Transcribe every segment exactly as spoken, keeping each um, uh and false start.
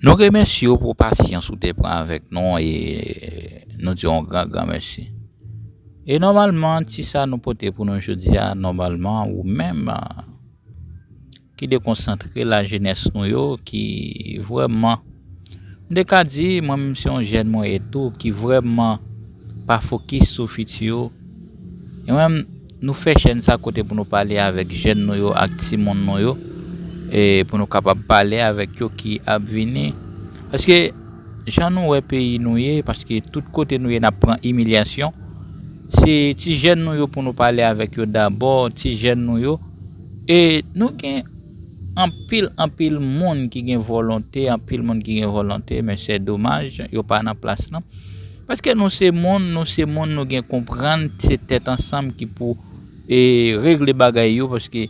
Nou remèsye w pou pasyans ou te pran avèk nou e nou di w yon gran, gran mèsi. E nòmalman, ti sa nou pote pou nou jodi a, nòmalman, ou menm, a, ki dekonsantre lajenès nou yo, ki vrèman, m te ka di, mwen menm se yon jèn mwen ye tou, ki vrèman pa fokis sou fiti yo. E mwen menm, nou fè chèn sa kote pou nou pale avèk jèn nou yo, ak timoun nou yo, e pou nou kapab pale avèk yo ki ap vini. Paske, jan nou wè peyi nou ye, paske tout kote nou ye, n ap pran imilyasyon. Se ti jèn nou yo pou nou pale avèk yo dabò, ti jèn nou yo. E nou gen anpil, anpil moun ki gen volonte, anpil moun ki gen volonte, men se domaj, yo pa nan plas lan. Paske nou se moun, nou se moun, nou gen konprann, se tèt ansanm ki pou, e, regle bagay yo, paske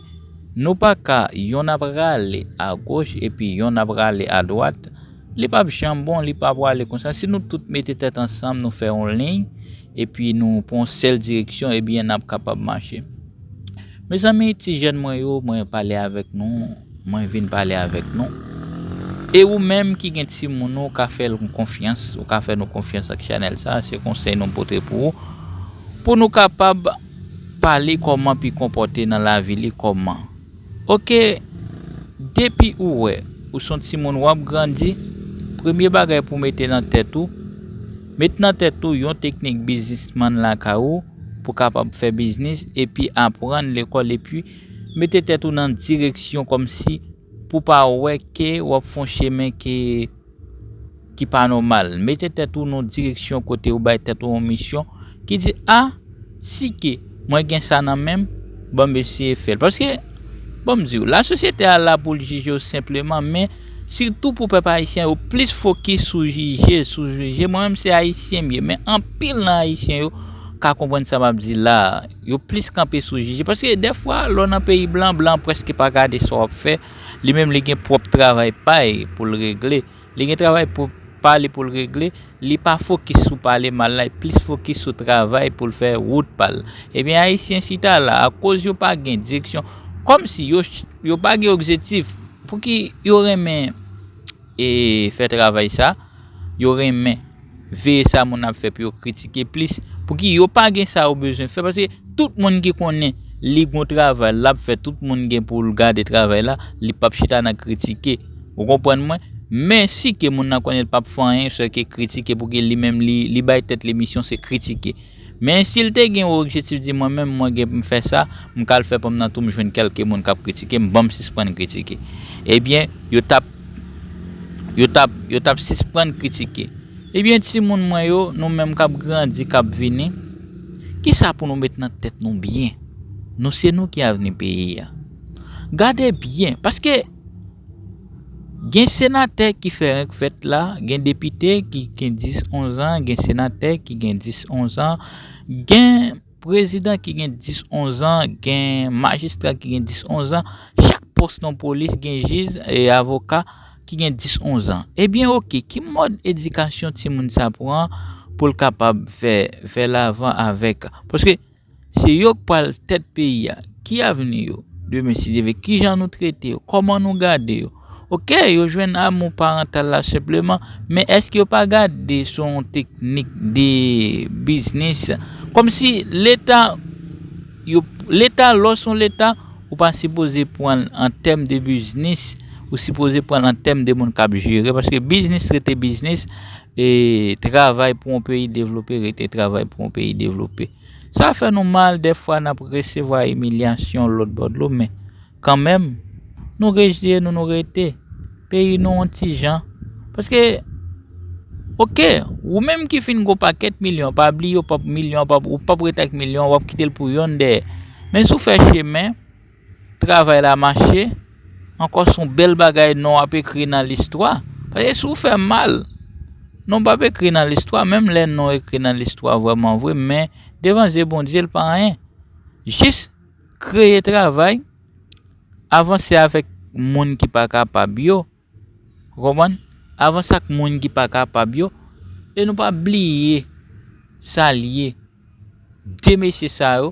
nou pa ka, yonn ap rale agoch, epi yonn ap rale adwat, li p ap janm bon, li p ap prale konsa. Si nou tout mete tèt ansanm, nou fè yon liy, epi nou pran yon sèl direksyon, ebyen, n ap kapab mache. Mezanmi, ti jèn mwen yo, mwen pale avèk nou, mwen vin pale avèk nou. E ou menm ki gen timoun ou, ou ka fè l konfyans, ou ka fè nou konfyans ak chanèl sa, se konsèy nou pote pou ou, pou nou kapab pale kòman pou konpòte nan lavi li kòman. Oke, depi ou wè, ou se yon timoun w ap grandi, premye bagay pou mete nan tèt ou, met nan tèt ou yon teknik biznismann lakay ou, pou kapab fè biznis, epi aprann lekòl, epi mete tèt ou nan direksyon kòmsi pou pa wè ke w ap fè yon chemen ke, ki pa nòmal. Mete tèt ou nan direksyon kote ou bay tèt ou yon misyon ki di, a, si ke mwen gen sa nan men m, ban m eseye fè l. Paske, ban m di w, lasosyete a la pou l jije w senpleman, men sitou pou pèp ayisyen, yo plis fokis sou jije, sou jije. Mwen menm se ayisyen m ye, men anpil nan ayisyen yo ka konprann sa m ap di la a. Yo plis kanpe sou jije. Paske dèfwa, lè w nan peyi blan, blan prèske pa gade sa w ap fè. Li menm, li gen pwòp travay pa l pou l regle. Li gen travay pou pa li pou l regle. Li pa fokis sou pale mal la, li plis fokis sou travay pou l fè wout pa l. Ebyen, ayisyen chita la, akoz yo pa gen direksyon, kòmsi yo, yo pa gen objektif, pouki yo renmen, e, fè travay sa, yo renmen veye sa moun ap fè pou yo kritike plis, pouki yo pa gen sa yo bezwen fè, paske tout moun ki konnen li gon travay l ap fè, tout moun gen pou l gade travay la, li p ap chita nan kritike. Ou konprann mwen? Men si ke moun nan konnen l p ap fè anyen, sèke kritike, pouki li menm li, li bay tèt li misyon se kritike. Men si l te gen yon objektif, di mwen menm, mwen gen pou m fè sa, m ka al fè pa m nan tou, m jwenn kèlke moun k ap kritike m, ban m sispann kritike. Ebyen, yo t ap, yo t ap, yo t ap sispann kritike. Ebyen, timoun mwen yo, nou menm k ap grandi, k ap vini, kisa pou nou met nan tèt nou byen? Nou se nou ki avni peyi a. Gade byen, paske gen senatè ki fè renk fèt la, gen depite ki gen dis, onz an, gen senatè ki gen dis, onz an, gen prezidan ki gen dis, onz an, gen majistra ki gen dis, onz an. Chak pòs nan polis gen jij e avoka ki gen dis, onz an. Ebyen, oke, ki mòd edikasyon timoun sa pran pou l kapab fè, fè lavan avèk? Paske se yo k pral tèt peyi a. Ki avni yo? Demen, si Dye vle, kijan nou trete yo? Kòman nou gade yo? Oke, yo jwenn amou parantal la senpleman, men èske yo pa gade se yon teknik de biznis? Kòmsi Leta, yo, Leta, lè w se yon Leta, ou pa sipoze pran l an tèm de biznis, ou sipoze pran l an tèm de moun k ap jere, paske biznis rete biznis, e travay pou yon peyi devlope rete travay pou yon peyi devlope. Sa fè nou mal, dèfwa n ap resevwa imilyasyon lòt bò dlo, men kanmenm, nou reziye nou, nou rete. Peyi nou yon ti jan. Paske, oke, ou menm ki fin gon pakèt milyon, pa bliye w p ap milyon, w p ap, ou p ap rete ak milyon, w ap kite l pou yonn dèyè. Men si w fè chemen, travay la mache, ankò se yon bèl bagay non w ap ekri nan listwa. Paske si w fè mal, non w p ap ekri nan listwa, menm lè non w ekri nan listwa vrèman vre, men devan zye Bondye, l pa anyen. Jis kreye travay, avanse avèk moun ki pa kapab yo, ou konprann? Avanse ak moun ki pa kapab yo, e nou pa bliye sa l ye. De mesye sa yo,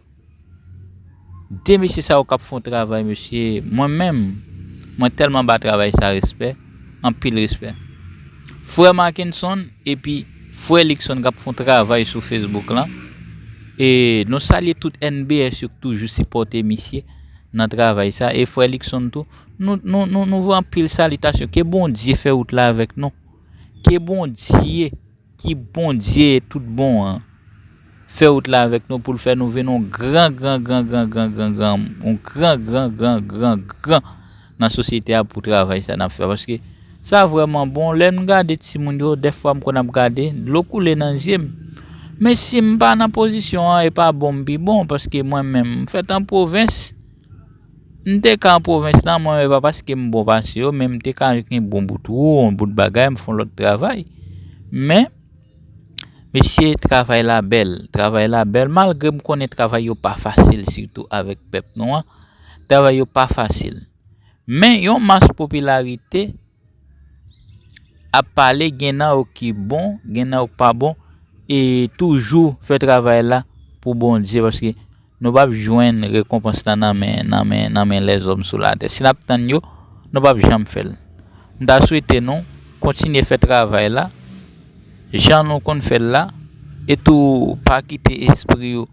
de mesye sa yo k ap fè yon travay, mesye, mwen menm, mwen tèlman ba travay sa respè, anpil respè. Frè Mackenson epi frè Luckson k ap fè yon travay sou Facebook lan. E nou salye tout N B S yo k toujou sipòte misye nan travay sa. E frè Luckson tou, nou, nou, nou, nou voye anpil salitasyon. Ke Bondye fè wout la avèk nou. Ke Bondye, ki Bondye tout bon an, fè wout la avèk nou pou l fè nou vin yon gran, gran, gran, gran, gran, gran, gran, yon gran, gran, gran, gran, gran nan sosyete a pou travay sa n ap fè. Paske sa vrèman bon. Lè m gade timoun yo, dèfwa m konn ap gade, dlo koule nan zye m. Men si m pa nan pozisyon an, e pa bon m pi bon, paske mwen menm, m fèt an pwovens. M te ka an pwovens la, mwen, e pa paske m bon pase yo, men m te ka gen bon bout wou, yon bout bagay, m fè yon lòt travay. Men, mesye, travay la bèl. Travay la bèl, malgre m konnen travay yo pa fasil, sitou avèk pèp nou an. Travay yo pa fasil. Men, yon mas popilarite ap pale, gen nan yo ki bon, gen nan yo k pa bon, e toujou fè travay la pou Bondye, paske nou p ap jwenn rekonpans la nan men, nan men, nan men lèzòm sou latè. Si n ap tann yo, nou p ap janm fè l. M ta swete nou kontinye fè travay la jan nou konn fè l la, e tou pa kite espri yo